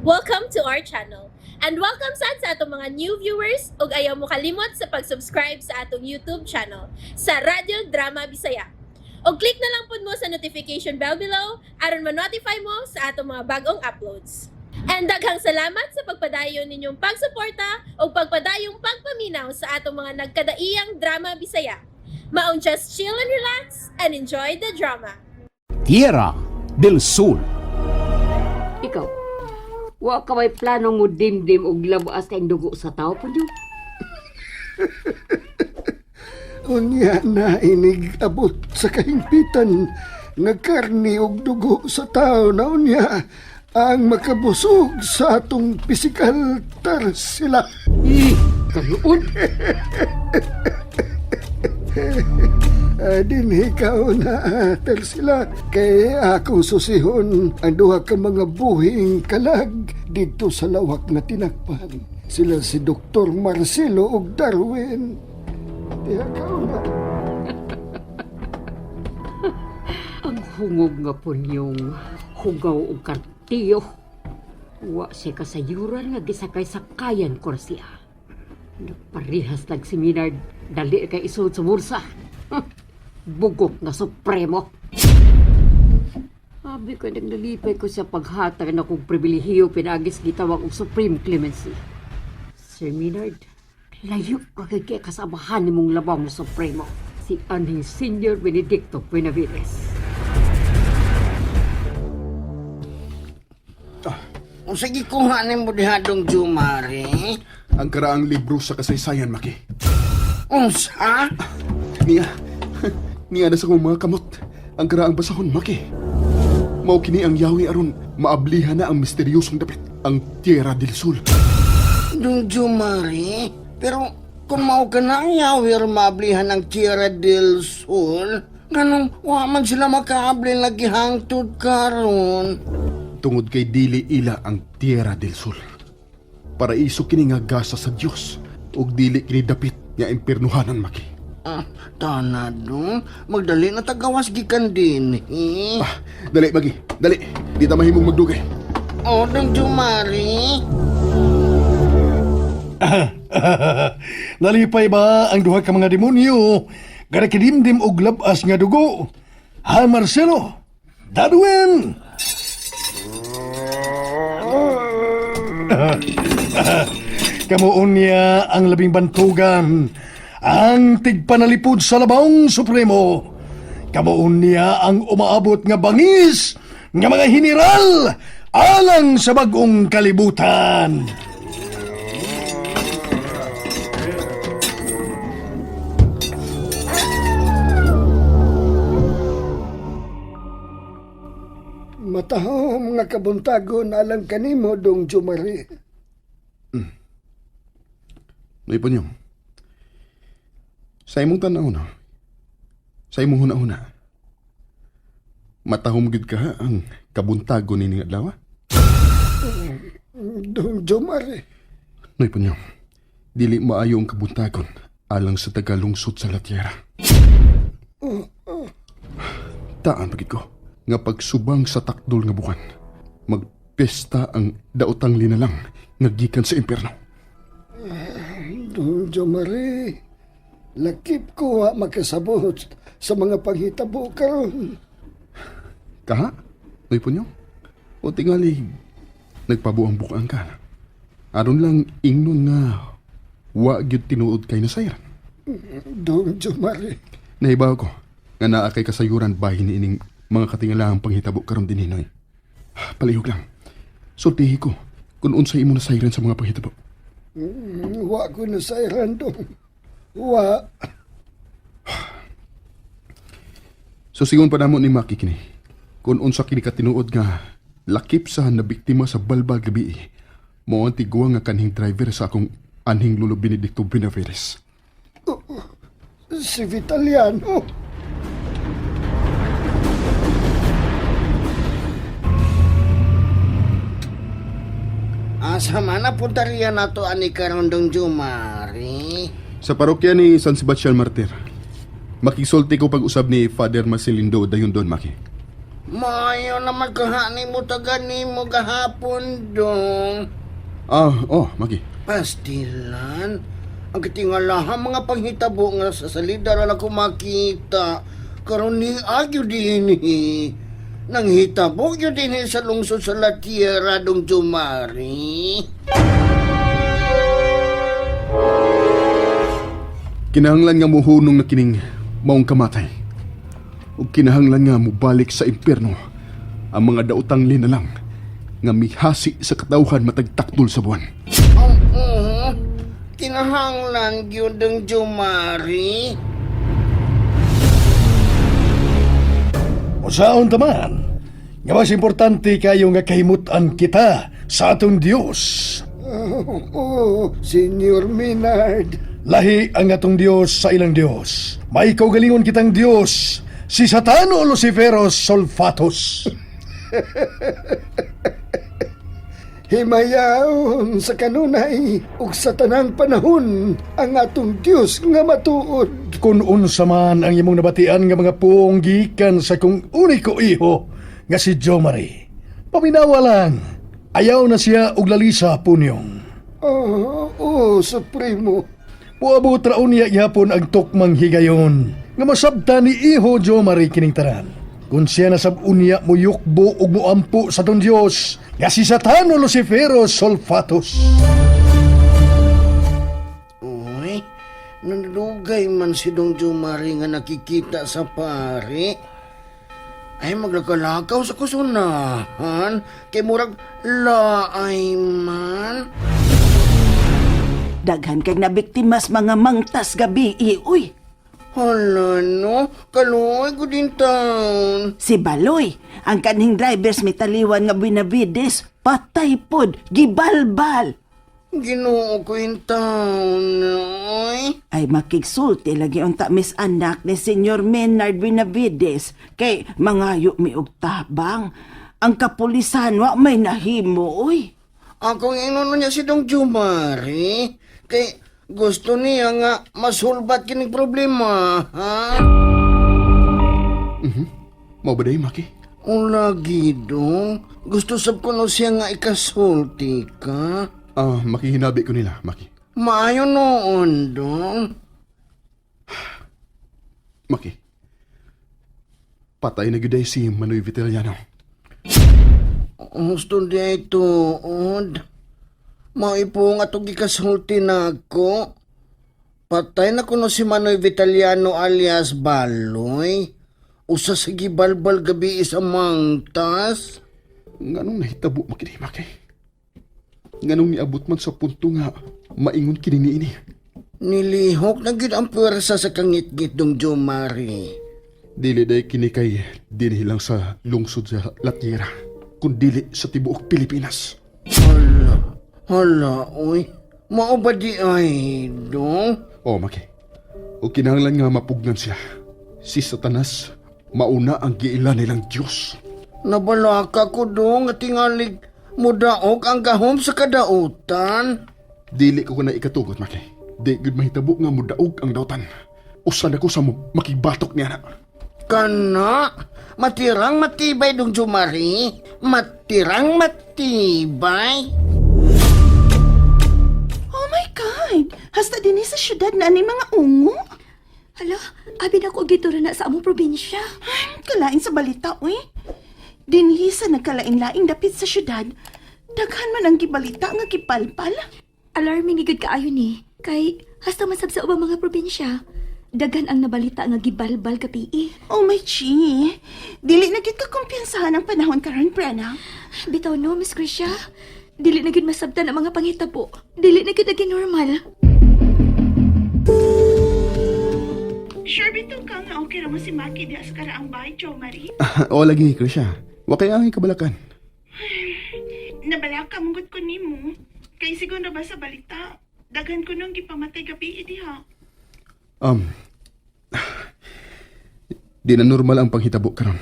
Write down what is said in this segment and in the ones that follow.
Welcome to our channel. And welcome sad sa atong mga new viewers ug ayaw mo kalimot sa pag-subscribe sa atong YouTube channel sa Radyo Drama Bisaya. Og click na lang pud mo sa notification bell below aron ma-notify mo sa atong mga bagong uploads. And daghang salamat sa pagpadayon ninyong pagsuporta ug pagpadayong pagpaminaw sa atong mga nagkadaiyang drama Bisaya. Maong just chill and relax and enjoy the drama. Tierra del Sol. Ikaw, wa ka may planong mo dimdim og labas kay dugo sa tao po niyo. Unya na inig abot sa kahimpitan nga karni ug dugo sa tao na unya ang makabusog sa atong pisikal tar sila. Eh, kaluon. Dinhi ka na tar sila kay akong susihon ang duha ka mga buhing kalag didto sa lawak nga tinakpan. Sila si Dr. Marcelo ug Darwin. Diha ka na. Ang hungog nga po niyong hugaw og kartiyo. Wa siya kasayuran nga gisakay-sakayan ko na siya. Nagparihas lag si Minard, dali kay isod sa bursa. Bugok nga supremo. Sabi ko, nagnalipay ko sa paghatag na kong pribilehiyo pinagis gitawag og Supreme Clemency. Sir Minard, layo ka kay kasamahan nimong labang mo Supremo, si anhing Senior Benedicto Benavides. Unsa gikuha nimo diha dong Jumari? Ang karaang libro sa kasaysayan, Maki. Unsa? Niya, niya na sa kong mga kamot. Ang karaang basahon, Maki. Mao kini ang yawi aron maablihan na ang misteryosong dapit, ang Tierra del Sol. Dong Jumari? Pero kung mao ka na ang yawir maablihan ang Tierra del Sol, ganong wa man sila makaabli lagi hangtod karon. Tungod kay dili ila ang Tierra del Sol. Paraiso kini nga gasa sa Dios ug dili kini dapit nga impiernuhanan, Maki. Ah, tana dong, magdali na tagawas gikan din. Eh. Ah, dali, Maki. Dali. Di ta mahimong magdugay. Oh, dong Jumari. Nalipay ba ang duha ka mga demonyo? Gara kidimdim og labas nga dugo. Ha Marcelo, Darwin. Kamuon niya ang labing bantugan, ang tigpanalipod sa labong supremo. Kamuon niya ang umaabot nga bangis nga mga general alang sa bagong kalibutan. Matahom nga kabuntagon alang kanimo dong Jumari. Naipon niyo. Sa imong tanaw no. Sa imong huna-huna. Matahom gid ka ang kabuntago ni adlaw. Dong Jumari. Naipon niyo. Dili maayo ang kabuntagon alang sa tagalungsod sa La Tierra. Taan pagid ko nga pagsubang sa takdol nga buwan, magpesta ang daotang linalang nga gikan sa impyerno. Dong Jumari. Lakip ko wa makasabot sa mga panghitabo karon. Kaha? Naipon niyo? O tingali, nagpabuang bukaan ka. Aron lang ingnon nga wa gyud tinuod kay nasayran. Dong Jumari. Nahibaw ko nga naa kay kasayuran bahin niining mga katingalahang panghitabo karon dinhi Noy. Palihog lang. Sultihi ko kung unsay imo nasayran sa mga panghitabo. Wa ko na sa dong. Wa. So sigon pa namo ni Maki kini. Kung unsa kini katinuod nga lakip sa na biktima sa balbal gabi. Mao ang tiguang nga kanhing driver sa akong anhing lulo Benedicto Benavides. Si Vitaliano. Asa man napunta riya nato ani karon dong Jumari? Sa parokya ni San Sebastian Martir. Makisulti ko pag-usab ni Father Marcelindo dayon doon, Maki. Maayo naman kahani mo taga nimo gahapon dong. Ah, oh, Maki. Pastilan. Ang katingalahan mga panghitabo nga sa salida ra lang ko makita. Karon ni agyo dinhi. Nanghitabo gyud dinhi sa lungsod sa La Tierra dong Jumari. Kinahanglan nga muhunong na kining maong kamatay. Ug kinahanglan nga mubalik sa impierno ang mga daotang linalang nga mihasi sa katawhan matag takdol sa buwan. Oo. Kinahanglan gyud dong Jumari. Usaon taman, nga mas importante kayo nga kahimutan kita sa atong Dios. Oh, oh, Senyor Minard. Lahi ang atong Dios sa ilang Dios. May kaugalingon kitang Dios, si Satano Luciferos Solfatos. Himayaon sa kanunay ug sa tanang panahon ang atong Dios nga matuod. Kung unsa man ang imong nabatian nga mga puong gikan sa kong uniko iho nga si Jo Marie. Paminawa lang, ayaw na siya og lalisa punyong. Oh, oh, Supremo. Muabot ra unya gihapon ang tukmang higayon nga masabta ni iho Jo Marie kining tanan. Kung siya nasab unya muyukbo ug muampo sa tong Dios nga si Satano Lucifero Solfatos. Uy, nandugay man si Dong Jumari nga nakikita sa pare. Ay, maglakalakaw sa kusunahan. Kay murag laay man. Daghan kag nabiktimas mga mangtas gabi, uy. Hala no, kaluoy ko din taon. Si Baloy, ang kanhing drivers may taliwan nga Benavides, patay pod, gibalbal. Ginoo ko in taon, oy. Ay makigsulti lagi unta mis anak ni Senyor Menard Benavides kay mangayo mi og tabang. Ang kapulisan wa may nahimo oy. Akong inuno niya si Dong Jumari. Kay gusto niya nga masulbat kining problema, ha? Mao ba day, Maki? O lagi dong. Gusto sab ko no siya nga ikasulti ka. Ah, makihinabi ko nila, Maki. Maayo noon dong. Maki. Patay na gyud ay si Manoy Vitaliano. Gusto di ay tuod. Maipo nga itong ikasulti na ako. Patay na kuno si Manoy Vitaliano alias Baloy. Usa sa gibalbal gabi isa mangtas. Nganong nahitabo makini, Maki? Nganong niabot man sa punto nga maingon kini niini? Nilihok na gid ang puwersa sa kangitngit dong Jomari. Dili day kini kay dinhi lang sa lungsod sa La Tierra, kun dili sa tibuok Pilipinas. Hala, hala, oy. Mao ba di ay dong? O, Maki. O kinahanglan nga mapugnan siya. Si Satanas, mauna ang giila nilang Diyos. Nabalaka ko dong nga tingalig mudaog ang gahom sa kadautan. Dili ko na ikatugot, Maki. Di gud mahitabo nga mudaog ang dautan. Usan ako sa makibatok niya na. Kana, matirang matibay dong Jumari. Matirang matibay. Oh my God! Hasta dinhi sa syudad na ni mga ungo. Hala, abi na ko gitura na sa among probinsya. Ay, kalain sa balita, uy. Dinhi sa nagkalain-laing dapit sa syudad, daghan man ang gibalita nga gipalpal. Alarming gid kaayo ni. Kay hasta man sab sa ubang mga probinsya, daghan ang nabalita nga gibalbal gabi. Oh my chi, dili na gid ka kumpiyansahan ang panahon karon, Prena. Bitaw no, Miss Krisha. Dili na gid masabtan ang mga panghitabo. Dili na gid naging normal. Sure bitaw ka nga okay ra mo si Maki diha sa karaang bahay, Jo Marie. o lagi, Krisha. Wa kay ang kabalakan. Nabalaka mong ko nimo. Kay siguro ba sa balita, daghan ko nung gipamatay gabi diha. Di na normal ang panghitabo karon.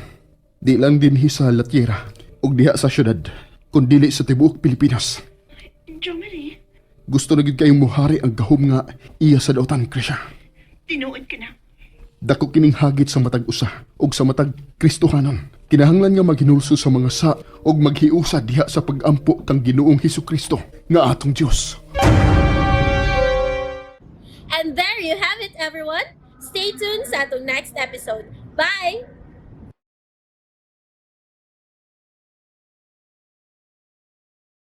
Di lang dinhi sa La Tierra ug diha sa syudad, kun dili sa tibuok Pilipinas. Jo Marie, Gusto na gid kayong muhari ang gahom nga iya sa dautan, Krisha. tinuod ka na. Dako kining hagit sa matag usa ug sa matag Kristohanon. Kinahanglan nga maghinulso sa mga sa og maghiusa diha sa pagampo kang Ginoong Hesukristo nga atong Dios. And there you have it, everyone. Stay tuned sa atong next episode. Bye!